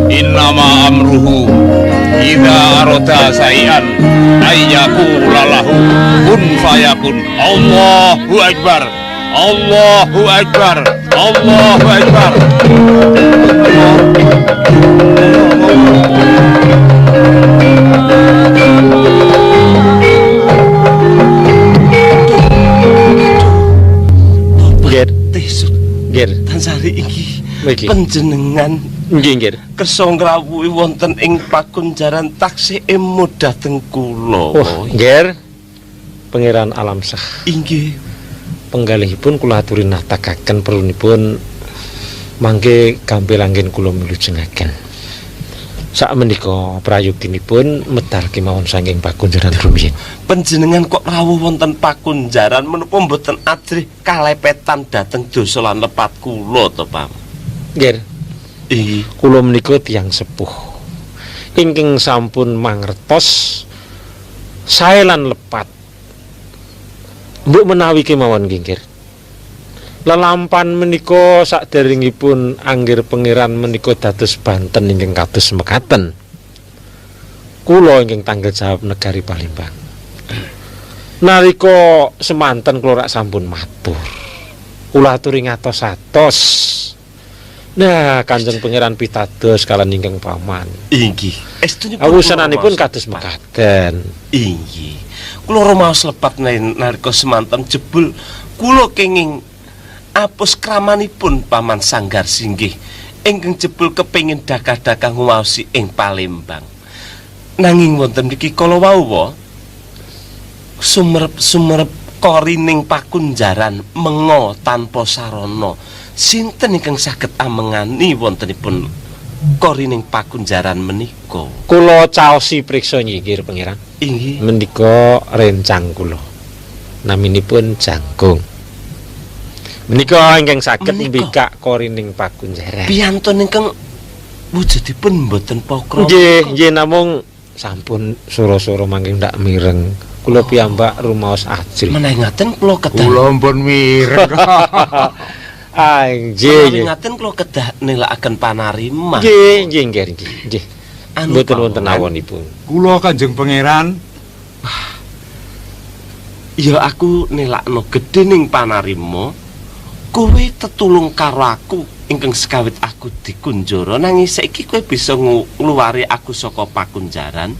Innama amruhu idza arada sa'ian ayyaqula lahu kun fayakun. Allahu akbar. Allahu akbar. Allahu akbar. Nggih. Tansari iki panjenengan nggih nggih kersa ngrawuhi wonten ing pakunjaran taksih emut dhateng kula. Oh, nggih. Pangeran Alam Sah. Inggih. Penggalihipun kula aturi natakaken perlunipun mangke gampil anggen kula milujengaken. Sakmenika prayoginipun medal kemawon saking pakunjaran rumiyin. Panjenengan kok rawuh wonten pakunjaran menapa mboten ajrih kalepetan dhateng dosa lan lepat kula to, Pak? Nggih. Inggih. Kula menika tiyang sepuh ingkang sampun mangertos sae lan lepat. Mbok menawi kemawon nggih, nggih. Lelampan menika saderengipun anggir pangeran menika dados Banten ingkang kados mekaten. Kula ingkang tanggung jawab negari Palembang. Nalika semanten kula rak sampun matur. Kula aturi ngatos-atos. Nah, Kanjeng Pangeran pitados kalian ingkang paman. Inggih. Estunipun awusananipun kados mekaten. Inggih. Kula rumaos lepat nalika semanten jebul kula kenging apus kramanipun Paman Sanggar Singgih ingkang jebul kepengin dakah-dakah nguwaosi ing Palembang. Nanging wonten mriki kala wau sumerep-sumerep korining pakunjaran menga tanpa sarana. Sinten ingkang saged amengani wontenipun korining pakunjaran menika? Kula caosi priksa nggih Pangeran. Inggih. Menika rencang kula. Naminipun Jangkung. Menika ingkang saged mbikak korining pakunjaran. Piyantun ingkang wujudipun mboten pokro. Nggih, nggih namung sampun sura-sura mangke ndak mireng. Kula piyambak rumaos ajrih. Menawi ngaten kula kedah. Kula ampun mireng. Ah, nggih. Menawi ngaten kula kedah nilakaken panarima. Nggih, nggih, nggih, nggih. Mboten wonten awonipun. Kula Kanjeng Pangeran. Ya aku nilakno gedhe ning panarima. Kowe tetulung karo aku Ingkang sekawit aku dikunjara nanging saiki kowe bisa ngluwari aku saka pakunjaran.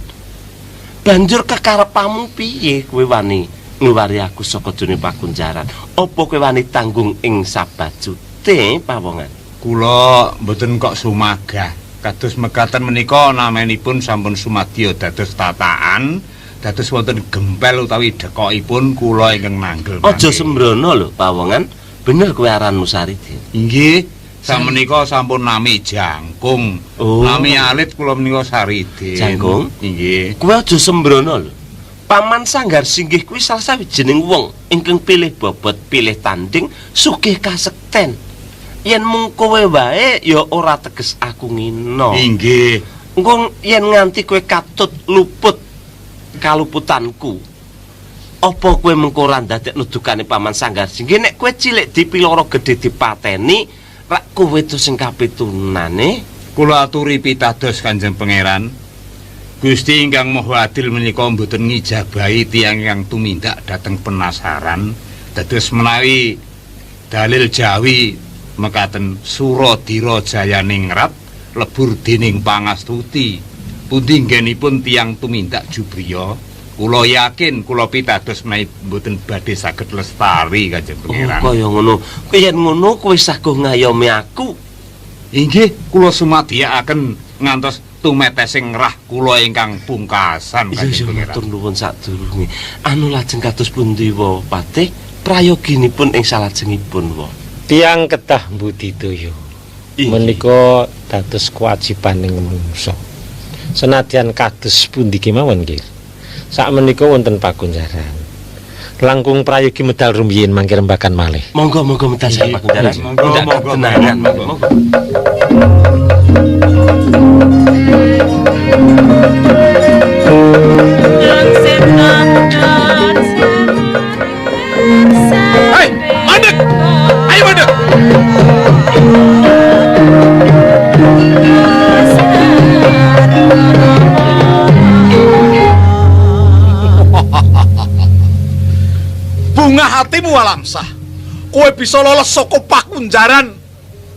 Banjur kekarepamu piye kowe wani ngluwari aku saka jroning pakunjaran? Apa kowe wani tanggung ing sabajute pawongan? Kula mboten kok sumagah. Kados mekaten menika namenipun sampun sumadya dados tataan, dados wonten gempel utawi dekokipun kula ingkang nanggel. Aja sembrono lho pawongan. Bener kowe aranmu Saridin? Inggih. Samenika sampun nami Jangkung. Oh. Nami alit kula menika Saridin. Jangkung? Inggih. Kowe aja sembrono lho. Paman Sanggar Singgih kuwi salah sawijining wong ingkang pilih bobot, pilih tanding, sugih kasekten. Yen mung kowe wae ya ora teges aku ngina. Inggih. Engko yen nganti kowe katut luput kaluputanku, apa kowe mengko ora ndadekno dukane Paman Sanggar Singgih? Nek kowe cilik dipiloro gedhe dipateni, rak kowe to sing kapitunane? Kula aturi pitados Kanjeng Pangeran. Gusti ingkang Maha Adil menika mboten ngijabahi tiyang ingkang tumindak dhateng penasaran. Dados menawi dalil Jawi mekaten Suradira Jayaningrat lebur dening pangastuti. Pundi nggenipun tiyang tumindak jubriya? Kula yakin kula pitados menawi mboten badhe saged lestari Kanjeng Pangeran. Oh, kaya ngono. Yen ngono kowe saguh ngayomi aku. Inggih, kula sumadiyakaken ngantos tumetesing rah kula ingkang pungkasan Kanjeng Pangeran. Matur nuwun sadurunge. Anu lajeng kados pundi wa Patih prayoginipun ing salajengipun wa? Tiyang kedah mbudidaya. Menika dados kewajibaning manungsa. Senadyan kados pundi kemawon nggih. Sakmenika wonten pakunjaran. Langkung prayogi medal rumiyin mangke rembagan malih. Monggo monggo medal saking pakunjaran. Monggo monggo tenangan monggo. Hei, mandek! Ayo mandek! Bunga hatimu Alamsah. Kowe bisa lolos saka pakunjaran.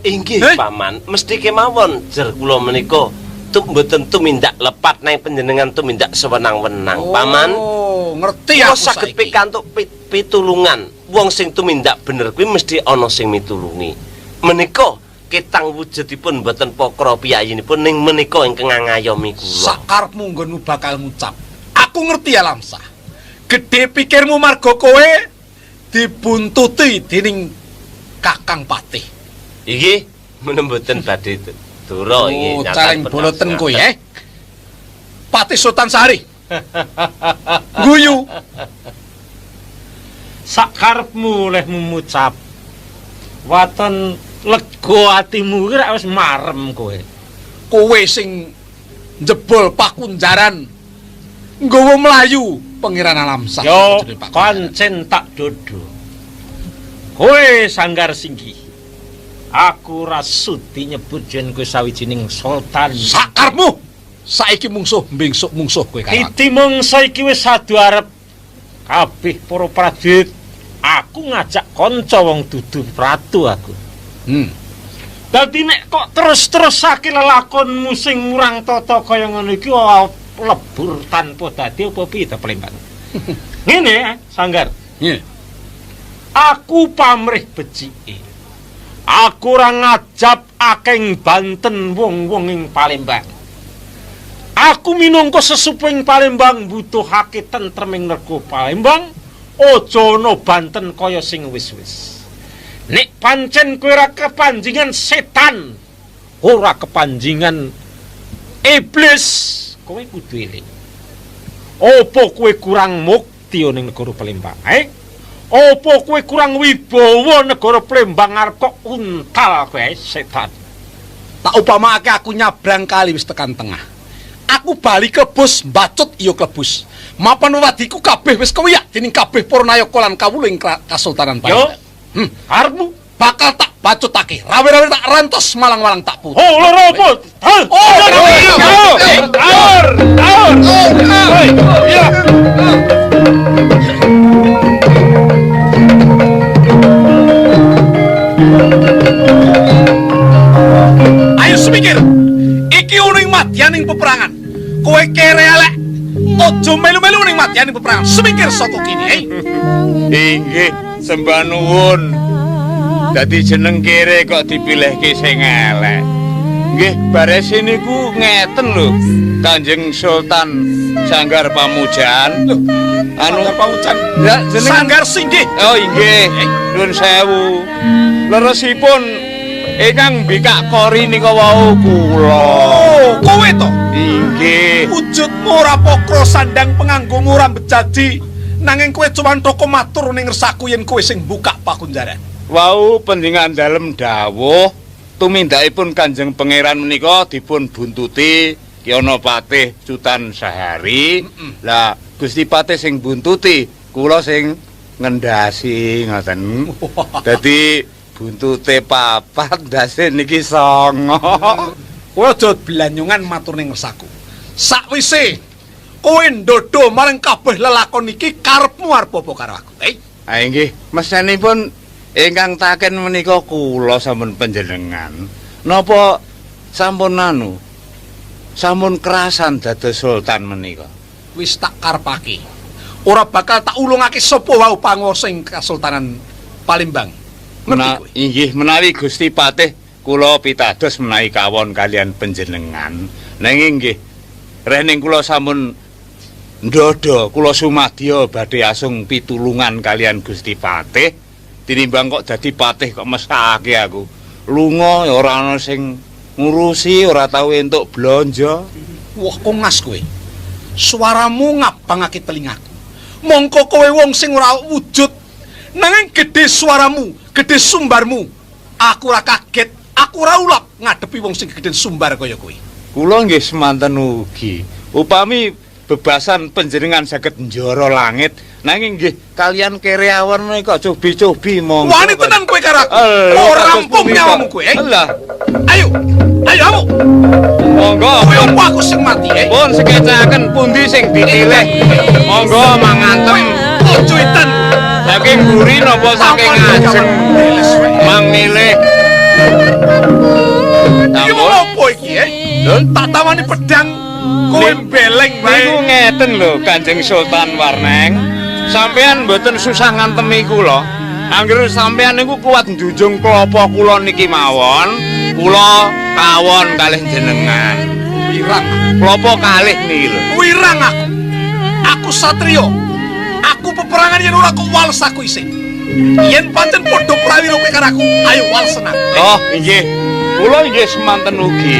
Inggih, Paman, mesti kemawon jer kula menika mboten tumindak lepat nang panjenengan tumindak sewenang-wenang, Paman. Oh, ngerti aku saged pikantuk pitulungan. Wong sing tumindak bener kuwi mesti ana sing mitulungi. Menika ketang wujudipun mboten pokro piyayinipun ning menika ingkang ngayomi kula. Sakarepmu nggonmu bakal ngucap. Aku ngerti Alamsah. Gedhe pikirmu marga kowe dibuntuti dening Kakang Patih. Iki menawi mboten badhe dura iki. Oh, caleng boloten kowe eh. Patih Sultan Sari. Guyu. Sakarepmu olehmu ngucap. Waton lega atimu iki rak wis marem kowe. Kowe sing njebol pakunjaran nggawa mlayu Pangeran Alamsah. Yo kancen tak dodo. Kowe Sanggar Singgih. Aku ora sudi nyebut yen kowe sawijining sultan. Sakarepmu. Saiki mungsuh mbingsuk mungsuh kowe karo aku. Titi mungsa iki wis adu arep kabeh para prajurit. Aku ngajak kanca wong dudu pratu aku. Dadi nek kok terus-terusake lelakonmu sing murang tata kaya ngono iki lebur tanpa dadi apa piye ta Palembang. Ngene Sanggar. Nggih. Aku pamrih becike. Aku ora ngajab akeh Banten wong-wong ing Palembang. Aku minangka sesepuh ing Palembang mbutuhake tentreming negara Palembang, aja ana Banten kaya sing wis-wis. Nek pancen kowe ora kepanjingan setan, ora kepanjingan iblis, kowe kudu eling. Apa kowe kurang mukti ning negara Palembang, eh? Apa kowe kurang wibawa negara Palembang arep kok untal kowe setan? Tak upamakake aku nyabrang kali wis tekan tengah. Aku bali kebus mbacut iya klebus. Mapan wadiku kabeh wis kewiyak dening kabeh para nayaka lan kawula ing Kasultanan Palembang. Yo, karepmu bakal tak bacutake. Rawe-rawe tak rantos malang-malang tak putus. Oh, loro apa? Oh, taur, taur. Hoi, iya. Kowe kere elek. Aja melu-melu ning madyani peperangan. Semingkir saka kene, eh. Inggih, sembah nuwun. Dadi jeneng kere kok dipilihke sing elek. Nggih, barese niku ngeten lho. Kanjeng Sultan Sanggar Pamujan. Lho, Anu Sanggar Pamujan. Ya, jeneng Sanggar Singgih. Oh inggih, nuwun sewu. Leresipun ingkang mbikak kori nika wau kula. Oh, kowe to. Inggih. Wujudmu ora pokro sandang penganggomu ora bejaji. Nanging kowe cuman toko matur ning ngersaku yen kowe sing buka pakunjaran. Wau panjenengan dalem dawuh tumindakipun Kanjeng Pangeran menika dipun buntuti Ki ana Patih Sutan Sahari. Lah Gusti Patih sing buntuti, kula sing ngendhasi ngoten. Dadi buntute papat, ndase niki 9. Kowe aja blanyungan matur ning ngersaku. Sakwise kowe ndodho marang kabeh lelakon iki karepmu arep apa karo aku? Eh, Ah inggih, mesenipun ingkang taken menika kula sampun panjenengan. Napa sampun anu? Sampun kerasan dados sultan menika. Wis tak karepake. Ora bakal tak ulungake sapa wau panguwasa ing Kasultanan Palembang. Ngerti kowe? Inggih, menawi Gusti Patih kula pitados menawi kawon kalian panjenengan. Nanging nggih, rening kula sampun ndodho kula sumadya badhe asung pitulungan kalian Gusti Patih. Tinimbang kok dadi patih kok mesake aku. Lunga ya ora ana sing ngurusi, ora tau entuk blonjo. Wah, kongas kowe. Suaramu ngabangake telingaku. Mongko kowe wong sing ora wujud, nanging gedhe suaramu, gedhe sumbarmu. Aku ora kaget, aku ora ulap ngadepi wong sing gedhe sumbar kaya kowe. Kula nggih semanten ugi. Upami bebasan panjenengan saged njara langit, nanging nggih kalian kere awon menika cobi-cobi monggo. Wani tenan kowe karo aku. Ora rampung nyawamu kowe, eh? Lah, Ayo. Ayo amu. Monggo. Kowe opo aku sing mati, eh? Pun sekecaken pundi sing dipilih. Monggo mangantem. Ojo itan. Saking mburi napa saking ngajeng? Mang milih. Iki mau opo iki, eh? Tak tawani pedang kowe beleng bae. Niku ngeten lho Kanjeng Sultan Warneng. Sampeyan mboten susah ngantemi kula. Angger sampeyan niku kuat njunjung klapa kula niki mawon, kula kawon kalih jenengan. Wirang. Klapa kalih niki lho. Wirang aku. Aku satriya. Aku peperangan yen ora kok wales aku isih. Yen pancen padha prawira kowe karo aku, ayo walesen aku. Oh, inggih. Kula inggih semanten ugi.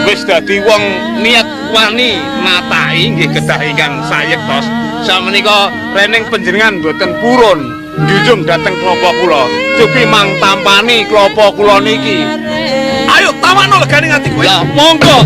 Wis dadi wong niat wani nataki nggih kedah ingkang sayektos. Samenika rening panjenengan mboten purun njunjung dhateng klapa kula. Cupi mang tampani klapa kula niki. Ayo tawakno legane ati kowe. Lah monggo.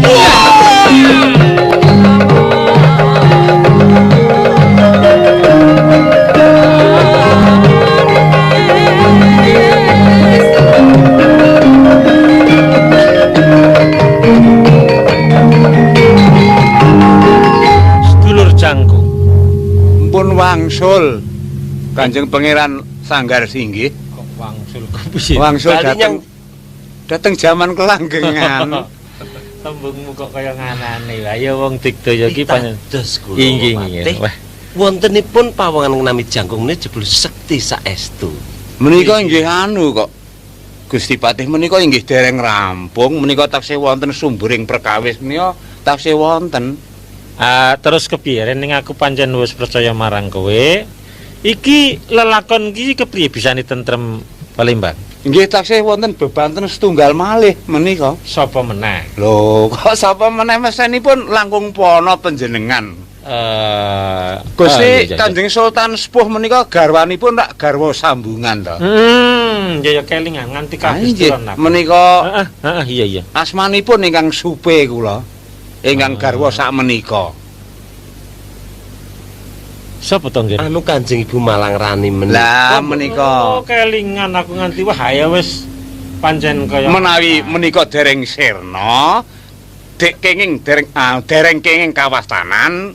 Sedulur Jangkung. Mpun wangsul Kanjeng Pangeran Sanggar Singgih. Kok wangsul kepiye? Wangsul dateng jaman kelanggengan. Tembungmu kok kaya nganane. Lah ya wong digdaya iki pancen Pitados kula. inggih inggih. Wah, Wontenipun pawongan nami jangkung menika jebul sekti saestu. Menika inggih anu kok. Gusti Patih menika inggih dereng rampung, menika taksih wonten sumbering perkawis menika taksih wonten. Terus kepiye ning aku pancen wis percaya marang kowe. Iki lelakon iki kepiye bisane tentrem Palembang? Nggih taksih wonten bebanten setunggal malih menika. Sapa meneh? Lho, kok sapa meneh mesenipun langkung pono panjenengan. Gusti iya, iya. Kanjeng Sultan Sepuh menika garwanipun rak garwa sambungan to. Ya ya kelingan nganti Ah, kabeh inggih, turun aku. menika Heeh, heeh, iya iya. asmanipun ingkang supe kula. Ingkang garwa sakmenika. Sapa to nggih? Anu Kanjeng Ibu Malang Rani menika. Lah menika Oh, kelingan aku nganti wah ya wis pancen kaya menawi menika dereng sirna dek kenging dereng dereng kenging kawastanan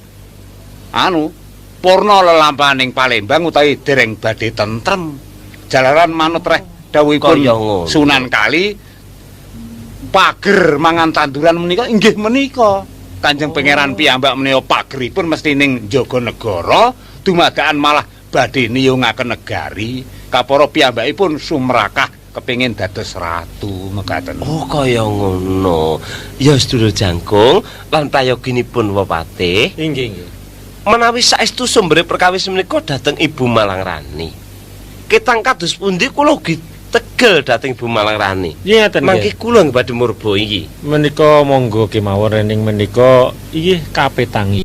anu purna lelampahaning Palembang utawi dereng badhe tentrem jalaran manut reh dawuhipun Kaya ngono. Sunan Kali pager mangan tanduran menika inggih menika. Kanjeng Pangeran piyambak menika pageripun mesti ning njaga negara, dumadakan malah badhe niyungaken negari. Kapara piyambakipun sumrakah kepengin dados ratu mekaten. Oh, kaya ngono. Ya sedulur jangkung lan prayoginipun Wapate. Inggih, nggih. Menawi saestu sumbere perkawis menika dhateng Ibu Malang Rani. Ketang kados pundi kula ugi tegel dhateng Ibu Malang Rani. Nggih ngaten nggih. Mangke kula nggih badhe murba iki. Menika monggo kemawon rening menika inggih kapetangi.